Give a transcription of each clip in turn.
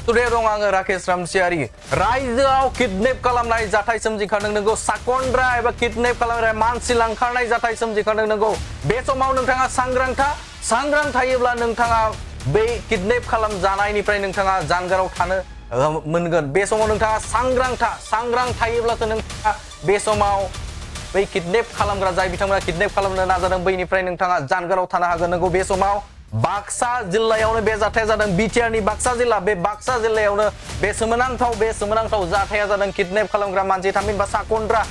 Today dong आङो राकेश रामसियारि रायजोआव kidnap खालामनाय जाथाय सोमजिखादों नंगौ साकन्द्रा एबा किडनेप खालामनाय मानसि लांखारनाय जाथाय सोमजिखादों नंगौ बे समाव नोंथाङा सांग्रां थायोब्ला नोंथाङा बे किडनेप खालामजानायनिफ्राय नोंथाङा जानगाराव थानो मोनगोन बे समाव नोंथाङा सांग्रां थायोब्लासो नोंथाङा बे समाव बै किडनेप खालामग्रा जाय बिथांमोना किडनेप खालामनो नाजादों बैनिफ्राय नोंथाङा जानगाराव थानो हागोन नंगौ बे समाव बाक्सा जिल्लायावनो बे जाथाया जादों बिटिआरनि बाक्सा जिल्ला बे बाक्सा जिल्लायावनो बे सोमोनांथाव जाथाया जादों किडनेप खालामग्रा मानसि थामहिनबा साकन्द्रा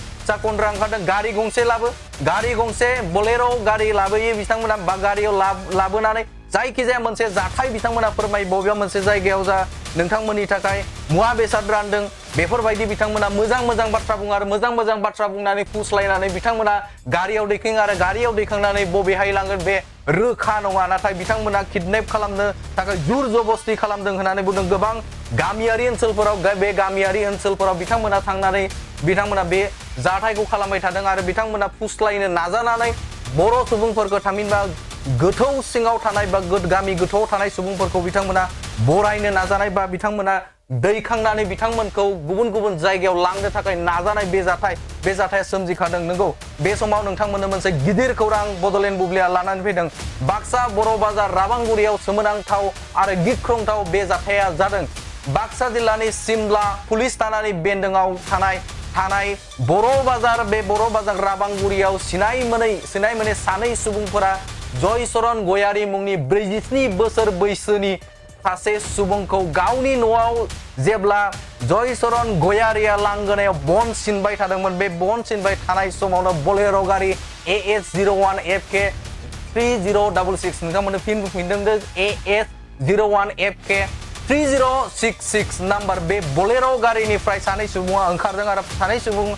ओंखारदों गारि गंसे बोलेरो गारि लाबोयो बिथांमोना बा गारियाव लाबोनानै जायखिजाया मोनसे जाथाय बिथांमोना फोरमाय बबेबा मोनसे जायगायाव जा नोंथांमोननि थाखाय मुवा बेसाद रानदों बेफोरबायदि बिथांमोना मोजां बाथ्रा बुङो आरो मोजां बाथ्रा बुंनानै फुस्लायनानै बिथांमोना गारियाव दैखाङो आरो गारियाव दैखांनानै बबेहाय लांगोन बे रोखा नङा नाथाय बिथांमोना किडनेप खालामनो थाखाय जुर जबस्ति खालामदों होननानै बुंदों गोबां गामियारि ओनसोलफोराव बिथांमोना थांनानै बिथांमोना बे जाथायखौ खालामबाय थादों आरो बिथांमोना फुस्लायनो नाजानानै बर' सुबुंफोरखौ थामहिनबा गोथौ सिङाव थानाय बा गामि गोथौआव थानाय सुबुंफोरखौ बिथांमोना बरायनो नाजानाय बा बिथांमोना दैखांनानै बिथांमोनखौ गुबुन जायगायाव लांनो थाखाय नाजानाय बे जाथाया सोमजिखादों नंगौ बे समाव नोंथांमोननो मोनसे गिदिर खौरां बड'लेण्ड बुब्लिया लानानै फैदों बाक्सा बर' बाजार राबांगुरियाव सोमोनांथाव आरो गिख्रंथाव बे जाथाया जादों बाक्सा जिल्लानि सिमला पुलिस थानानि बेन्दोङाव थानाय बर' बाजार राबांगुरियाव सिनाय मोनै सानै सुबुंफोरा जयचरन गयारी मुंनि 47 बोसोर बैसोनि सासे सुबुंखौ गावनि न'आव जेब्ला जयचरन गयारीया लांगोनायाव बन सिनबाय थादोंमोन बे बन सिनबाय थानाय समावनो बोलेरो गारि AS01FK 3066 नोंथांमोननो फिन बुंफिनदों AS01FK 3066 नाम्बार बे बोलेरो गारिनिफ्राय सानै सुबुङा ओंखारदों आरो सानै सुबुं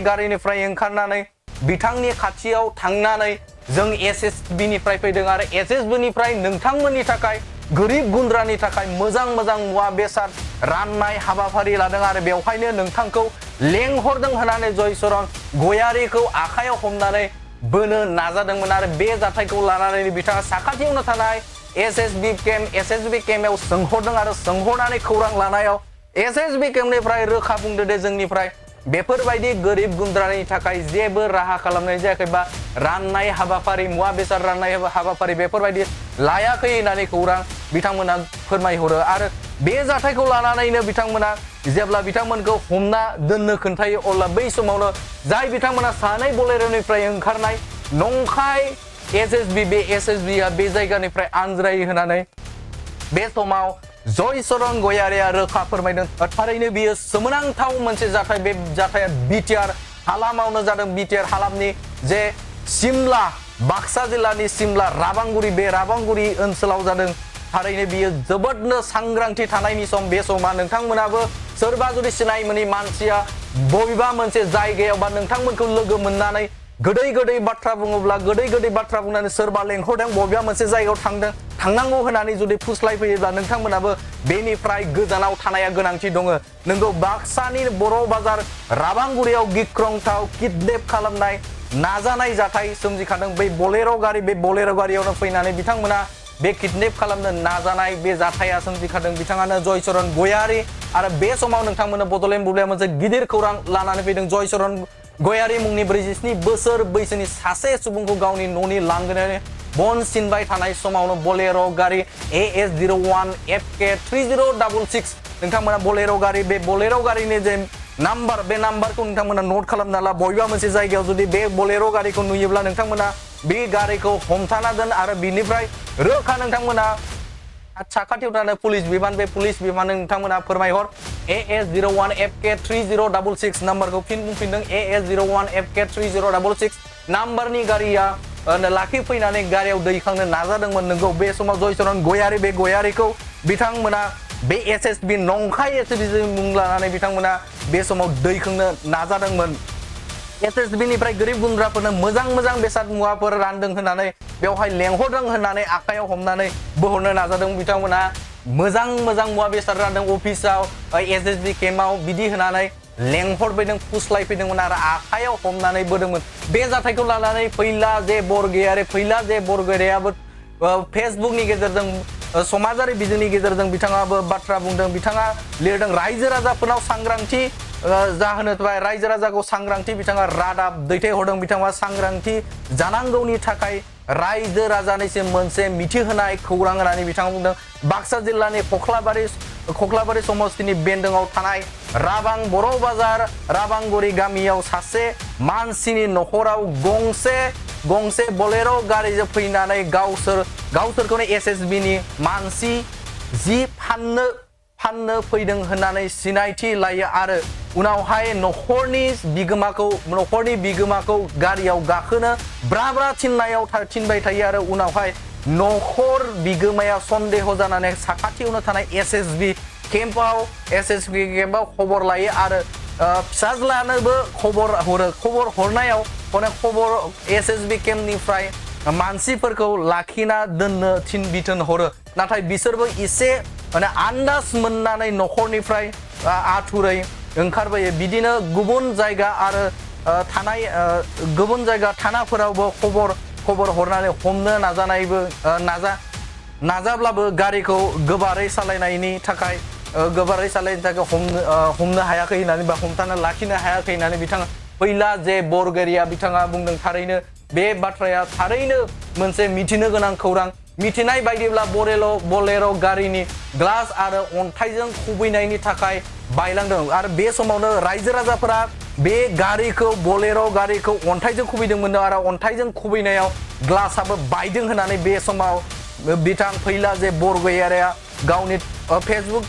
गारिनिफ्राय ओंखारनानै बिथांनि खाथियाव थांनानै जों SSB निफ्राय फैदों आरो SSB निफ्राय नोंथांमोननि थाखाय गोरिब गुन्द्रानि थाखाय मोजां मुवा बेसाद राननाय हाबाफारि लादों आरो बेवहायनो नोंथांखौ लेंहरदों होननानै जयचरन गयारीखौ आखायाव हमनानै बोनो नाजादोंमोन आरो बे जाथायखौ लानानै बिथाङा साखाथियावनो थानाय SSB केम्पआव सोंहरदों आरो सोंहरनानै खौरां लानायाव SSB केम्पनिफ्राय रोखा बुंदो दे जोंनिफ्राय बेफोरबायदि गोरिब गुन्द्रानि थाखाय जेबो राहा खालामनाय जायाखै बा राननाय हाबाफारि मुवा बेसाद राननाय हाबाफारि बेफोरबायदि लायाखै होननानै खौरां बिथांमोना फोरमायहरो आरो बे जाथायखौ लानानैनो बिथांमोना जेब्ला बिथांमोनखौ हमना दोननो खोन्थायो अब्ला बै समावनो जाय बिथांमोना सानै बोलेरोनिफ्राय ओंखारनाय नंखाय SSBआ बे जायगानिफ्राय आनज्रायो होननानै बे समाव जयचरन गयारीया रोखा फोरमायदों थारैनो बियो सोमोनांथाव मोनसे जाथाय बे जाथाया बिटिआर हालामावनो जादों बिटिआर हालामनि जे सिमला बाक्सा जिल्लानि सिमला राबांगुरि बे राबांगुरि ओनसोलाव जादों थारैनो बियो जोबोदनो सांग्रांथि थानायनि सम बे समा नोंथांमोनाबो सोरबा जुदि सिनाय मोनै मानसिया बबेबा मोनसे जायगायाव बा नोंथांमोनखौ लोगो मोननानै गोदै बाथ्रा बुङोब्ला गोदै बाथ्रा बुंनानै सोरबा लेंहरदों बबेबा मोनसे जायगायाव थांनांगौ होननानै जुदि फुस्लायफैयोब्ला नोंथांमोनाबो बेनिफ्राय गोजानाव थानाया गोनांथि दङ नोंगौ बाक्सानि बर' बाजार राबांगुरियाव गिख्रंथाव किडनेप खालामनाय नाजानाय जाथाय सोमजिखादों बै बोलेरो गारि बे बोलेरो गारियावनो फैनानै बिथांमोना बे किडनेप खालामनो नाजानाय बे जाथाया सोमजिखादों बिथाङानो जयचरन गयारी आरो बे समाव नोंथांमोननो बड'लेण्ड बुब्लिया मोनसे गिदिर खौरां लानानै फैदों जयचरन गयारी मुंनि 47 बोसोर बैसोनि सासे सुबुंखौ गावनि न'नि लांगोनायाव बन सिनबाय थानाय समावनो बोलेरो गारि AS01FK 3066 नोंथांमोना बोलेरो गारि बे बोलेरो गारिनि जे नाम्बार बे नाम्बारखौ नोंथांमोना नोट खालामना ला बबेबा मोनसे जायगायाव जुदि बे बोलेरो गारिखौ नुयोब्ला नोंथांमोना बे गारिखौ हमथाना दोन आरो बिनिफ्राय रोखा नोंथांमोना साखाथियाव थानाय पुलिस बिबान नोंथांमोना फोरमायहर AS01FK 3066 नाम्बारखौ फिन बुंफिनदों AS01FK 3066 नाम्बारनि गारिया लाखिफैनानै गारियाव दैखांनो नाजादोंमोन नोंगौ बे समाव जयचरन गयारी बे गयारीखौ बिथांमोना बे SSB नंखाय SSB मुं लानानै बिथांमोना बे समाव दैखांनो नाजादोंमोन SSB निफ्राय गोरिब गुन्द्राफोरनो मोजां बेसाद मुवाफोर रानदों होननानै बेवहाय लेंहरदों होननानै आखायाव हमनानै बोहरनो नाजादों बिथांमोना मोजां मुवा बेसाद रानदों अफिसाव SSB केम्पआव बिदि होनानै लेंहरफैदों फुस्लायफैदोंमोन आरो आखायाव हमनानै बोदोंमोन बे जाथायखौ लानानै फैला जे बरगयारियाबो फेसबुकनि गेजेरजों समाजारि बिजोंनि गेजेरजों बिथाङाबो बाथ्रा बुंदों बिथाङा लिरदों रायजो राजाफोरनाव सांग्रांथि जाहोनो थाखाय रायजो राजाखौ सांग्रांथि बिथाङा रादाब दैथायहरदों बिथाङा सांग्रांथि जानांगौनि थाखाय रायजो राजानिसिम मोनसे मिथिहोनाय खौरां होननानै बिथाङा बुंदों बाक्सा जिल्लानि खख्लाबारि समस्तिनि बेन्दोङाव थानाय राबां बर' बाजार राबांगुरि गामियाव सासे मानसिनि नखराव गंसे बोलेर' गारिजों फैनानै गावसोरखौनो एसएसबि नि मानसि जि फाननो फैदों होननानै सिनायथि लायो आरो उनावहाय नखरनि बिगोमाखौ गारियाव गाखोनो ब्रा थिनबाय थायो आरो उनावहाय नखर बिगोमाया सन्देह जानानै साखाथियावनो थानाय एसएसबि केम्पआव खबर लायो आरो फिसाज्लानोबो खबर हरनायाव एसएसबि केम्पनिफ्राय मानसिफोरखौ लाखिना दोननो बिथोन हरो नाथाय बिसोरबो एसे आन्दाज मोननानै नखरनिफ्राय आथुरै ओंखारबोयो बिदिनो गुबुन जायगा थानाफोरावबो खबर हरनानै हमनो नाजाब्लाबो गारिखौ गोबारै सालायनायनि थाखाय हमनो हायाखै होननानै बा हमथाना लाखिनो हायाखै होननानै बिथाङा फैला जे बरगयारिया बिथाङा बुंदों थारैनो बे बाथ्राया थारैनो मोनसे मिथिनो गोनां खौरां मिथिनाय बायदिब्ला बोलेर' गारिनि ग्लास आरो अन्थाइजों खुबैनायनि थाखाय बायलांदों आरो बे समावनो रायजो राजाफोरा बे बोलेर' गारिखौ अन्थाइजों खुबैदोंमोन आरो अन्थाइजों खुबैनायाव ग्लासआबो बायदों होननानै बे समाव बिथां फैला जे बरगयारिया गावनि फेसबुक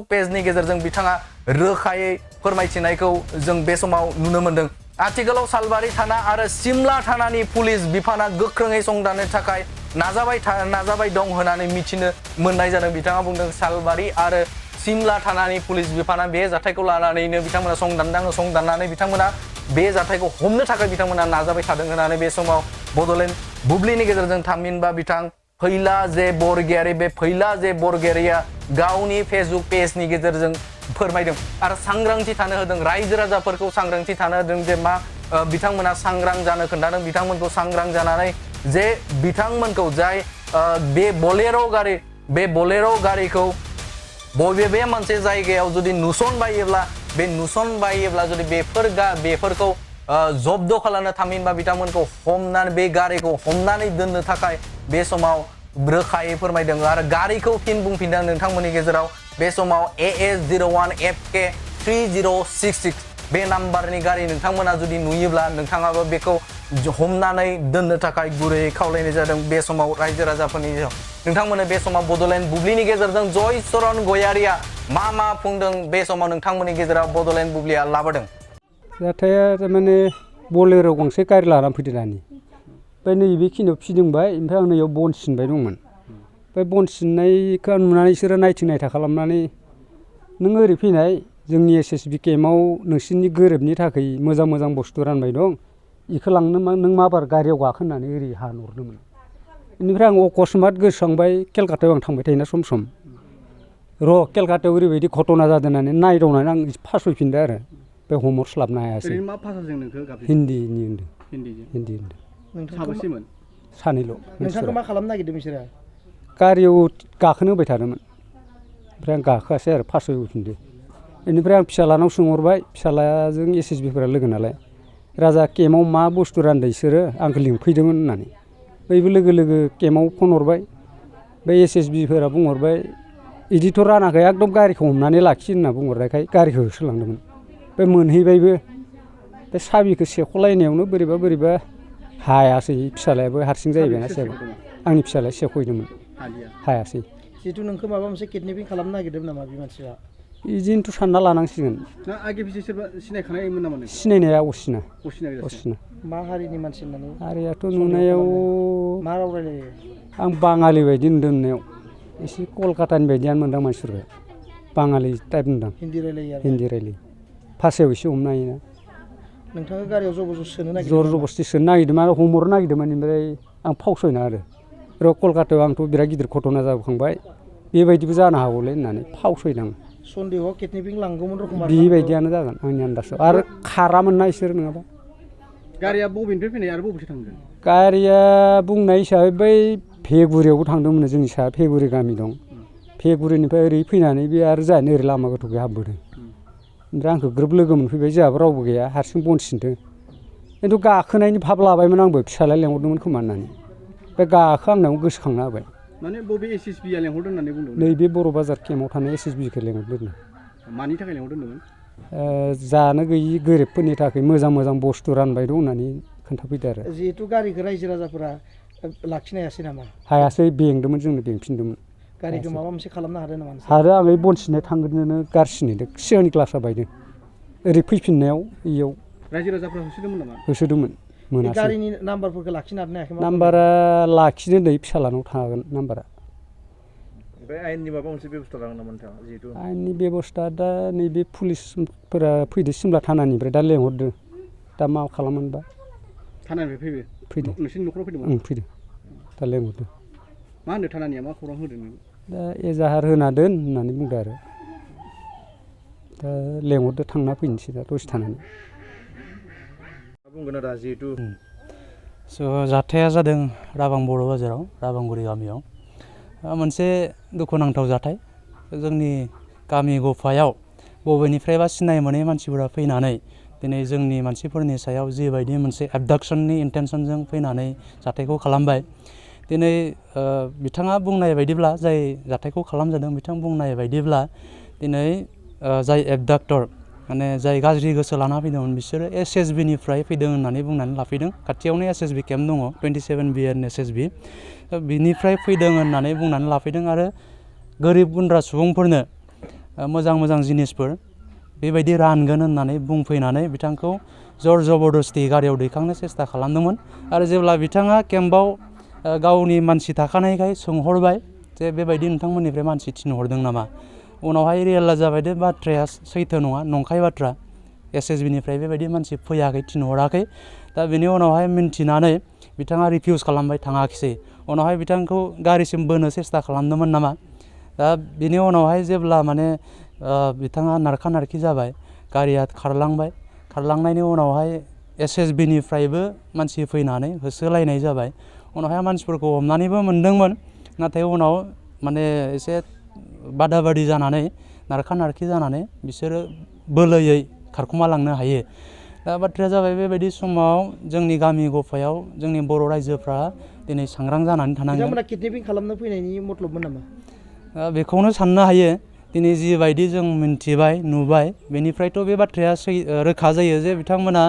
पेजनि गेजेरजों बिथाङा रोखायै फोरमायथिनायखौ जों बे समाव नुनो मोनदों आथिखालाव सालबारि थाना आरो सिमला थानानि पुलिस बिफाना गोख्रोङै संदाननो थाखाय नाजाबाय दं होननानै मिथिनो मोननाय जादों बिथाङा बुंदों सालबारि आरो सिमला थानानि पुलिस बिफाना बे जाथायखौ लानानैनो बिथांमोना संदाननानै बिथांमोना बे जाथायखौ हमनो थाखाय बिथांमोना नाजाबाय थादों होननानै बे समाव बड'लेण्ड बुब्लिनि गेजेरजों थामहिनबा बिथां फैला जे बरगयारिया गावनि फेसबुक पेजनि गेजेरजों फोरमायदों आरो सांग्रांथि थानो होदों रायजो राजाफोरखौ सांग्रांथि थानो होदों जे बिथांमोना सांग्रां जानो खोन्थादों बिथांमोनखौ सांग्रां जानानै जे बिथांमोनखौ जाय बे बोलेर' गारिखौ बबे मोनसे जायगायाव जुदि नुसनबायोब्ला जुदि बेफोरखौ जब्द खालामनो थामहिनबा बिथांमोनखौ हमनानै बे गारिखौ हमनानै दोननो थाखाय बे समाव रोखायै फोरमायदों आरो गारिखौ फिन बुंफिनदों नोंथांमोननि गेजेराव बे समाव AS01FK 3066 बे नाम्बारनि गारि नोंथांमोना जुदि नुयोब्ला नोंथाङाबो बेखौ हमनानै दोननो थाखाय गुरैयै खावलायनाय जादों बे समाव रायजो राजाफोरनि नोंथांमोननो बे समाव बड'लेण्ड बुब्लिनि गेजेरजों जय चरण गयारिया मा बुंदों बे समाव नोंथांमोननि गेजेराव बड'लेण्ड बुब्लिया लाबोदों जाथाया थारमाने बोलेर' गंसे गारि लानानै फैदों दानि ओमफ्राय नैबेखिनियाव फिदिंबाय ओमफ्राय आं नैयाव बन सिनबाय दंमोन ओमफ्राय बन सिननायखौ नुनानै बिसोरो नायथा खालामनानै नों ओरै फैनाय जोंनि SSB केम्पआव नोंसोरनि गोरोबनि थाखाय मोजां बुस्थु रानबाय दं बेखौ लांनो नों माबार गारियाव गाखो होननानै ओरै हानहरदोंमोन बेनिफ्राय आं अकस्मात गोसोखांबाय केलकाटायाव आं थांबाय थायोना सम केलकाटायाव ओरैबायदि घटना जादों होननानै नायदावनानै आं फासयफिनदों आरो बे हमस्लाबनो हायासै मा भाषाजों नोंखौ गाबज्रिदों हिन्दीनि हिन्दी साबेसेमोन सानैल' नोंथांखौ मा खालामनो नागिरदों बिसोरो गारियाव गाखोनो होबाय थादोंमोन ओमफ्राय आं गाखोआसै आरो फासयबोफिनदो बेनिफ्राय आं फिसालानाव सोंहरबाय फिसालाजों SSBफोरा लोगो नालाय राजा केम्पआव मा बुस्थु रानदों बिसोरो आंखौ लिंफैदोंमोन होननानै बैबो लोगो केम्पआव फन हरबाय बे SSBफोरा बुंहरबाय बिदिथ' रानाखै एकदम गारिखौ हमनानै लाखि होनना बुंहरनायखाय गारिखौ होसोलांदोंमोन बे मोनहैबायबो बे साबिखौ सेख'लायनायावनो बोरैबा हायासै फिसालायाबो हारसिं जाहैबायना आंनि फिसालाया सेख'हैदोंमोन हायासै जिहेथु नोंखौ माबा मोनसे किडनेपिं खालामनो नागिरदों नामा बे मानसिया बिदिनोथ' सानना लानांसिगोन आगे फिसे सोरबा सिनायखानायमोन नामा सिनायनाया असिना मा हारिनि मानसि होननानै हारियाथ' नुनायाव मा राव रायलायो आं बाङालि बायदि नुदों नुनायाव एसे कलकातानि बायदियानो मोनदां मानसिफोरखौ बाङालि टाइप नुदां हिन्दी रायलायो भाषायाव एसे हमनो हायोना नोंथाङा गारियाव जबरदस्ति सोनो नागिरदों जर जबरदस्ति सोनो नागिरदोंमोन हमहरनो नागिरदोंमोन ओमफ्राय आं फावसयना आरो कलकातायाव आंथ' बिराद गिदिर घटना जाबोखांबाय बेबायदिबो जानो हागौलै होननानै फावसयदों सन्देहआव किडनेपिं लांगौमोन रखम बेबायदियानो जागोन आंनि आन्दाजाव आरो खारामोन ना इसोर नङाबा गारिया बबेनिफ्राय फैनाय आरो बबेथिं थांगोन गारिया बुंनाय हिसाबै बै भेगुरियावबो थांदोंमोन जोंनि साहा भेगुरि गामि दं भेगुरिनिफ्राय ओरै फैनानै बे आरो जाहानो ओरै लामा गोथौखै हाबबोदों ओमफ्राय आंखौ ग्रोब लोगो मोनफैबाय जोंहाबो रावबो गैया हारसिं बन सिनदों खिन्थु गाखोनायनि भाब लाबायमोन आंबो फिसाज्लाया लेंहरदोंमोन खोमा होननानै बे गाखो आंनाव गोसोखांना होबाय माने बबे SSB आ लेंहरदों होननानै बुंदों नैबे बर' बाजार केम्पआव थानाय SSB खौ लेंहरदों मानि थाखाय लेंहरदोंमोन जानो गैयि गोरिबफोरनि थाखाय मोजां मोजां बुस्थु रानबाय दं होननानै खोन्थाफैदो आरो जिहेतु गारिखौ रायजो राजाफोरा लाखिनो हायासै नामा हायासै बेंदोंमोन जोंनो बेंफिनदोंमोन गारिखौ माबा मोनसे खालामनो हादों नामा आरो आं बन सिननाय थांग्रोनो गारसिनदों सिगांनि ग्लासा बायदों ओरै फैफिननायाव इयाव रायजो राजाफ्रा होसोदोंमोन नामा होसोदोंमोन मोनासै गारिनि नाम्बारफोरखौ लाखिनो हादों ना हायाखै नाम्बारा लाखिनो नै फिसालानाव थागोन नाम्बारा ओमफ्राय आयेननि माबा मोनसे बेबस्था लागोन नामा नोंथाङा जिहेतु आयेननि बेबस्था दा नैबे पुलिसफोरा फैदो सिमला थानानिफ्राय दा लेंहरदों दा मा खालामोनबा थानानिफ्राय फैदों नोंसिनि न'खराव फैदोंमोन फैदों दा लेंहरदों मा होनदों थानानिया मा खौरां होदों नों दा एजाहार होना दोन होननानै बुंदों आरो दा लेंहरदो थांना फैनोसै दा दसे थानानै बुंगोन आरो जिहेतु जाथाया जादों राबां बर' बाजाराव राबांगुरि गामियाव मोनसे दुखुनांथाव जाथाय जोंनि गामि गफायाव बबेनिफ्रायबा सिनाय मोनै मानसिफोरा फैनानै दिनै जोंनि मानसिफोरनि सायाव जिबायदि मोनसे एबडाक्सननि इन्टेनसनजों फैनानै जाथायखौ खालामबाय दिनै बिथाङा बुंनाय बायदिब्ला जाय जाथायखौ खालामजादों बिथां बुंनाय बायदिब्ला दिनै जाय एबडाक्टर माने जाय गाज्रि गोसो लाना फैदोंमोन बिसोरो SSB निफ्राय फैदों होननानै बुंनानै लाफैदों खाथियावनो SSB केम्प दङ 27 BN SSB बिनिफ्राय फैदों होननानै बुंनानै लाफैदों आरो गोरिब गुन्द्रा सुबुंफोरनो मोजां मोजां जिनिसफोर बेबायदि रानगोन होननानै बुंफैनानै बिथांखौ जर जबरदस्ति गारियाव दैखांनो सेस्था खालामदोंमोन आरो जेब्ला बिथाङा केम्पआव गावनि मानसि थाखानायखाय सोंहरबाय जे बेबायदि नोंथांमोननिफ्राय मानसि थिनहरदों नामा उनावहाय रियेलाइज जाबाय दे बाथ्राया सैथो नङा नंखाय बाथ्रा SSB निफ्राय बेबायदि मानसि फैयाखै थिनहराखै दा बेनि उनावहाय मिन्थिनानै बिथाङा रिफिउस खालामबाय थाङाखिसै उनावहाय बिथांखौ गारिसिम बोनो सेस्था खालामदोंमोन नामा दा बेनि उनावहाय जेब्ला माने बिथाङा नारखा नारखि जाबाय गारिया खारलांनायनि उनावहाय SSB निफ्रायबो मानसि फैनानै होसोलायनाय जाबाय उनावहाय मानसिफोरखौ हमनानैबो मोनदोंमोन नाथाय उनाव माने एसे बादाबादि जानानै नारखा नारखि जानानै बिसोरो बोलोयै खारखुमा लांनो हायो दा बाथ्राया जाबाय बेबायदि समाव जोंनि गामि गफायाव जोंनि बर' रायजोफ्रा दिनै सांग्रां जानानै थानांगोन बिथांमोना किडनेपिं खालामनो फैनायनि मतलबमोन नामा बेखौनो साननो हायो दिनै जिबायदि जों मिन्थिबाय नुबाय बेनिफ्रायथ' बे बाथ्राया रोखा जायो जे बिथांमोना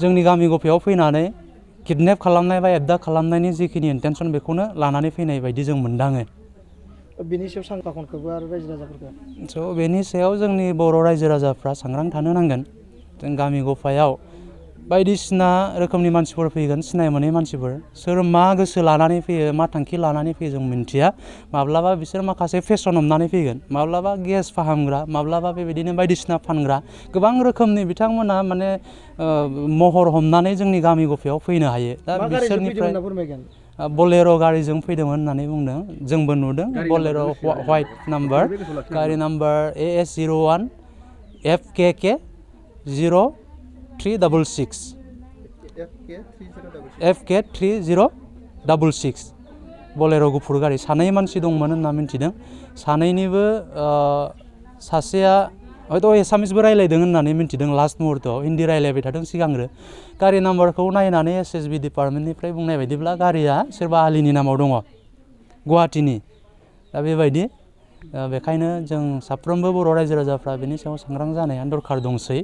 जोंनि गामि गफायाव फैनानै किडनेप खालामनाय बा एबडाक्ट खालामनायनि जिखिनि इन्टेनसन बेखौनो लानानै फैनाय बायदि जों मोनदाङो बेनि सायाव सांग्रांखौबो आरो रायजो राजाफोरखौ स' बेनि सायाव जोंनि बर' रायजो राजाफ्रा सांग्रां थानो नांगोन जों गामि गफायाव बायदिसिना रोखोमनि मानसिफोर फैगोन सिनाय मोनै मानसिफोर सोर मा गोसो लानानै फैयो मा थांखि लानानै फैयो जों मिन्थिया माब्लाबा बिसोर माखासे फेसन हमनानै फैगोन माब्लाबा गेस फाहामग्रा माब्लाबा बेबायदिनो बायदिसिना फानग्रा गोबां रोखोमनि बिथांमोना माने महर हमनानै जोंनि गामि गफायाव फैनो हायो दा बिसोरनिफ्राय बलेर' गारिजों फैदोंमोन होननानै बुंदों जोंबो नुदों बलेर' व्हाइट नाम्बार गारि नाम्बार AS01 FKK 0366 FK3066 बलेर' गुफुर गारि सानै मानसि दंमोन होनना मिन्थिदों सानैनिबो सासेया हयथ' एसामिसबो रायलायदों होननानै मिन्थिदों लास्ट मुहुर्तआव हिन्दी रायलायबाय थादों सिगांग्रो गारि नाम्बारखौ नायनानै SSB डिपार्टमेन्टनिफ्राय बुंनाय बायदिब्ला गारिया सोरबा आलिनि नामाव दङ गुवाहाटीनि दा बेबायदि बेखायनो जों साफ्रोमबो बर' रायजो राजाफ्रा बेनि सायाव सांग्रां जानाया दरखार दंसै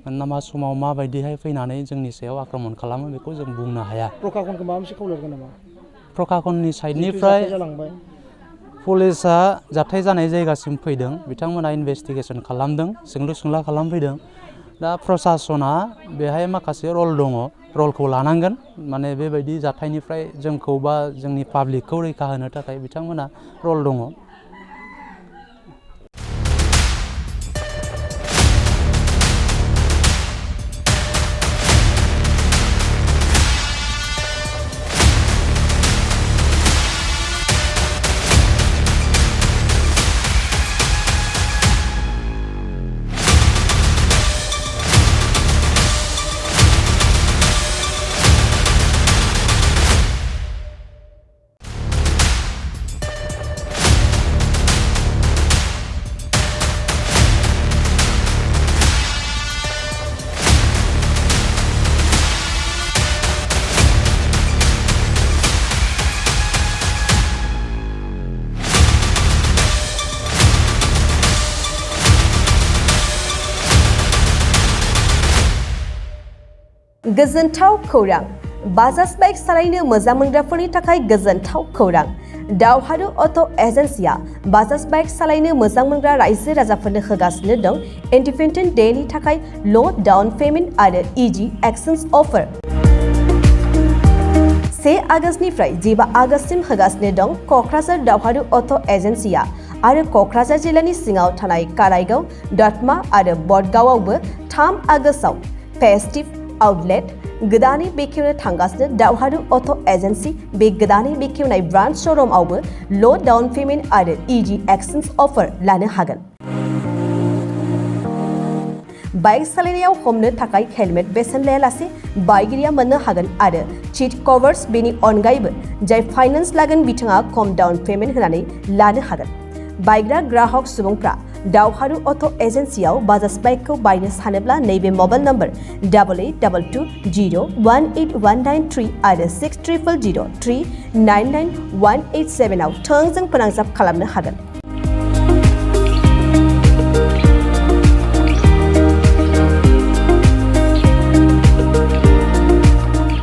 मानोना मा समाव माबायदिहाय फैनानै जोंनि सायाव आक्रमण खालामो बेखौ जों बुंनो हाया प्रखाखनखौ माबा मोनसे खावलायगोन नामा प्रखाखननि साइडनिफ्राय पुलिसा जाथाय जानाय जायगासिम फैदों बिथांमोना इनभेस्टिगेसन खालामदों सोंलु सोंला खालामफैदों दा प्रसासना बेहाय माखासे रल दङ रलखौ लानांगोन माने बेबायदि जाथायनिफ्राय जोंखौ बा जोंनि पाब्लिकखौ रैखा होनो थाखाय बिथांमोना रल दङ गोजोनथाव खौरां बाजाज बाइक सालायनो मोजां मोनग्राफोरनि थाखाय गोजोनथाव खौरां दावहारु अट' एजेन्सिया बाजाज बाइक सालायनो मोजां मोनग्रा रायजो राजाफोरनो होगासिनो दं इन्डिपेन्डेन्ट डेनि थाखाय ल' डाउन पेमेन्ट आरो इजि एक्सचेन्ज अफार 1 आगष्टनिफ्राय 15 आगष्टसिम होगासिनो दं क'क्राझार दावहारु अट' एजेन्सिया आरो क'क्राझार जिल्लानि सिङाव थानाय काराइगाव दतमा आरो बडगावआवबो 3 आगष्टआव फेस्टिभ आउटलेट गोदानै बेखेवनो थांगासिनो दावहारु अट' एजेन्सि बे गोदानै बेखेवनाय ब्रान्च श'रुमआवबो ल' डाउन पेमेन्ट आरो इजि एक्सचेन्ज अफार लानो हागोन बाइक सालायनायाव हमनो थाखाय हेलमेट बेसेन लायालासे बाइगिरिया मोननो हागोन आरो सीट कभार्स बेनि अनगायैबो जाय फाइनान्स लागोन बिथाङा खम डाउन पेमेन्ट होनानै लानो हागोन बायग्रा ग्राहक सुबुंफ्रा दावहारु अट' एजेन्सियाव बाजाज बाइकखौ बायनो सानोब्ला नैबे मबाइल नम्बर 8822018193 आरो 600003991187 आव थोंजों फोनांजाब खालामनो हागोन